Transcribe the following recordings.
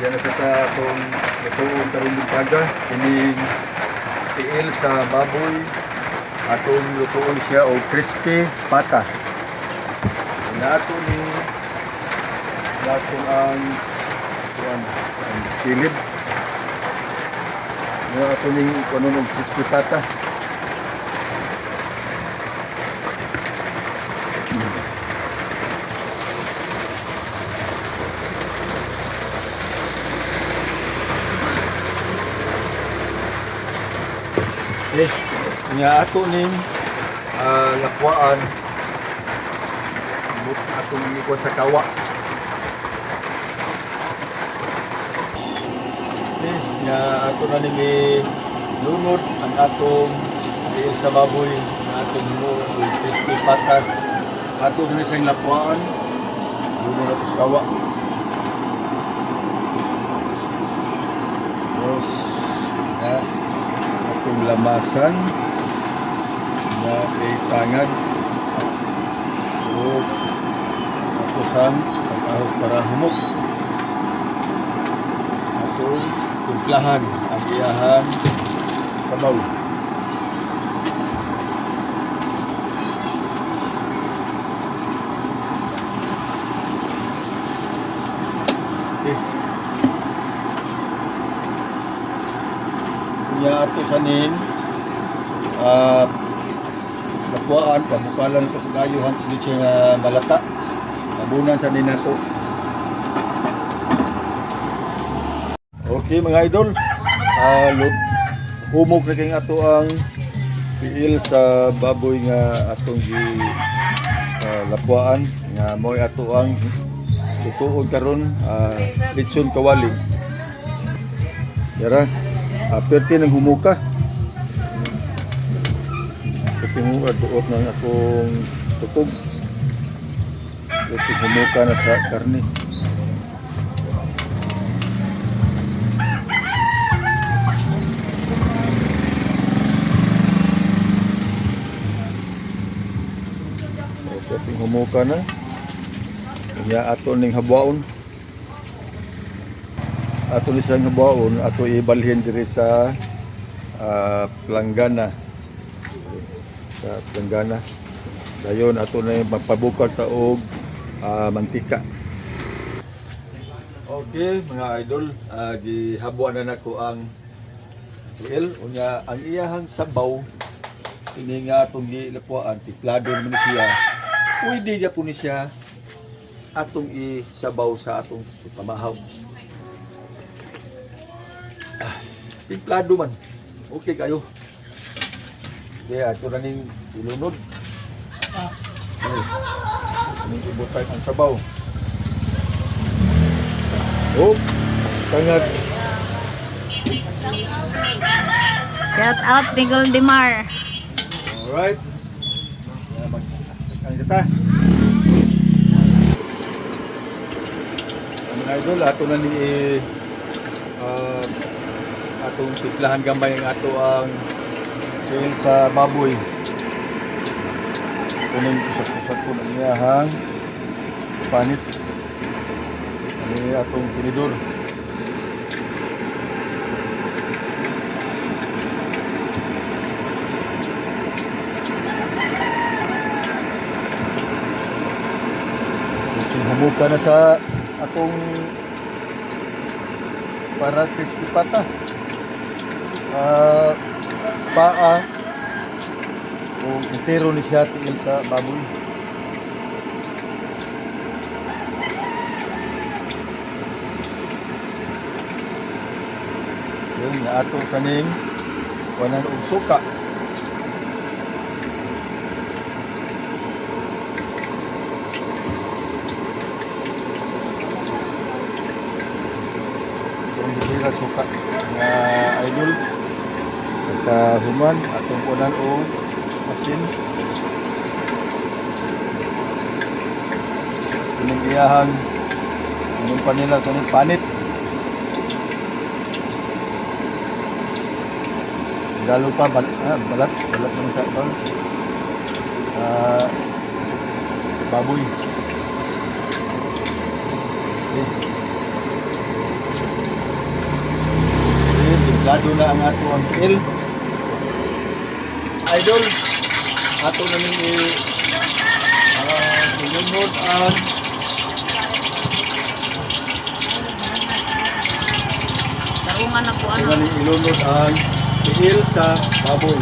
Diyan na sa atong lutuon karong buntaga kining tiil sa baboy, atong lutuon siya og crispy pata. Na ato ni nato ang kuan, ang kilid. Na ato ning kunon og crispy pata. Eh, nga ato ning lakwaan but atong ikon sa kawa. Eh, nga ato na ning lunod ang atong tiil sa baboy nga atong himuon og crispy pata. Ato ni siyang lakwaan. Lunod ato sa kawa. Tapos, nga atong lamasan na kay tangad o tapos ang pag-ahos para humok, atong timplahan ang iyahang sabaw. Okay. Unya ato sa nin lakuan, pabukalan ito pag-ayo hantod di siya nga malata. Tabunan sa nin nato. Okay mga idol, humog na kayong ato ang tiil sa baboy nga atong gi lapuan nga mo'y ato ang tutuon karon, litson kawali. Yara, perti ng humuka. Perti humuka, duot ng akong tutog. Perti humuka na sa karne. O, perti humuka na. Unya ato ning habwaon. Ato ni siyang habwaon, ato ibalhin diri sa planggana. Sa planggana. Dayon ato na yung magpabukal ta og mantika. Okay, mga idol, gihabwa na nako ang tiil. Unya ang iyahang sabaw ini nga atong gilapuan, timplado naman ni siya. Pwede gyapon ni siya atong isabaw sa atong pamahaw. Ah, timplado man. Okay kayo. Kaya ato na ning ilunod. Okay. Aning ibutang ang sabaw. Oh, tangad. Shout out ni Goldemar. Alright. Kaya mag ang kita. Ang mga idol, ato na ni atong timplahan gamay ang ato ang tiil sa baboy. Kunin kusat-kusat ko ng iyahang panit. Ani atong tinidor. Humuka na sa atong para crispy pata. Paa o entero ni siya tiil sa baboy. Yun, nga ato kaning wanan og suka. Itong gisira suka nga idol. Pagka human atong kunan og asin. Kining iyahang anong pa nila kaning panit. Galo pa balat balat man sa tol. Ah, baboy. Okay. Templado na ang ato ang tiil. Idol, ato na ning ilunod ang Tarungan na po ato ano. na ning ilunod ang tiil sa baboy.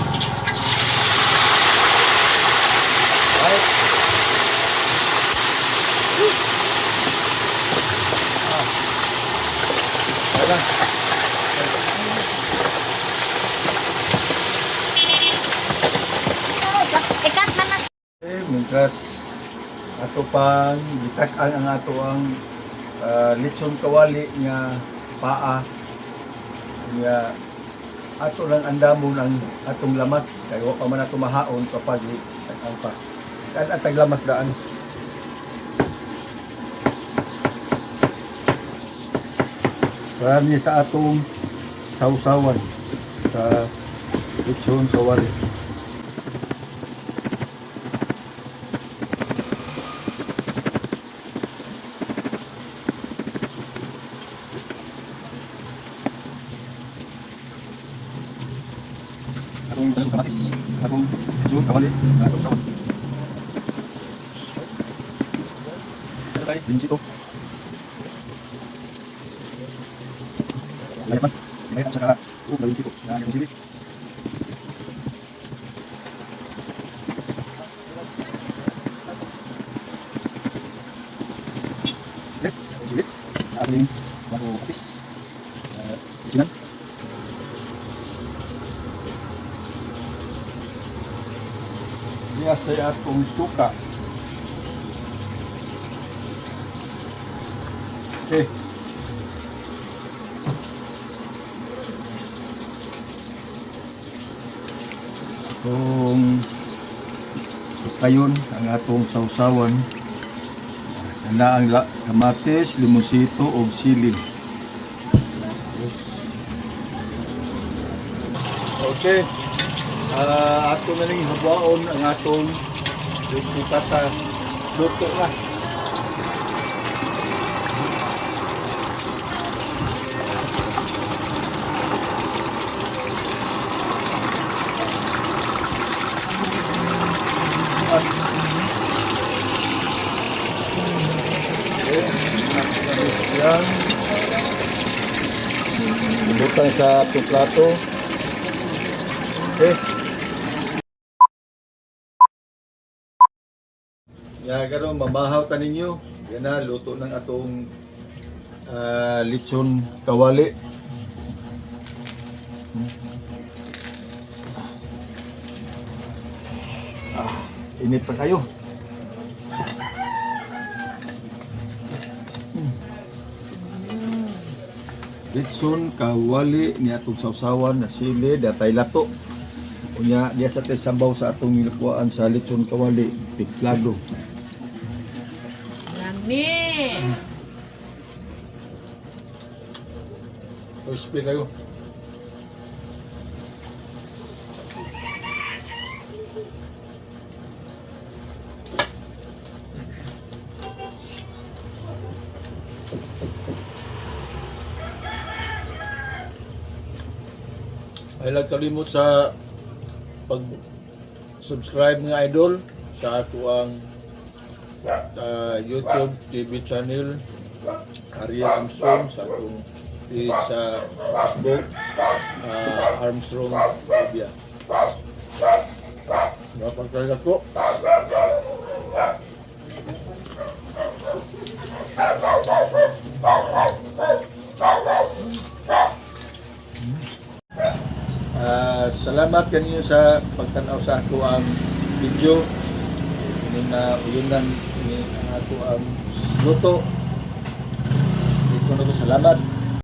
Right. Ah. Tara. Ikat na na. Eh, mientras ato pang gitak-an ang ato ang litson kawali nga paa nga ato lang andamon ang atong lamas kay wa pa man ato mahaon kapag ang pa kan atag lamas daan. Para niya sa atong sausawan sa litson kawali. Atong kamatis, atong litson kawali nga sausawan. Sa tayo, linsito. Layapan. Layapan sa kala. Ug linsito. Na yung sili. Okay, sili. Ating bago kapis. Litsinan. Niya sa atong suka. Okay. Itong kayon ang atong sausawan na ang kamatis, limonsito ug sili. Yes. Okay. Ato na ning habaon ang atong crispy pata. Luto na. Yan. Ibutang sa atong plato. Okay. Ya, karon mamahaw ta ninyo. Yan na, luto ng atong litson kawali. Init pa kayo. Litson kawali ni atong sausawan na sili datay lato. Unya diya sa tay sabaw sa atong nilakuan sa litson kawali piklado. Lami. Crispy kayo. Ay lang kalimot sa pag subscribe mga idol sa ako ang YouTube TV channel Ariel Armstrong sa atong page sa Facebook, Armstrong Rubia. Napagkailan ko. Salamat kaninyo sa pagtanaw sa ako ang video. Ini na uyunan ini ang ako ang luto. Dito na ko salamat.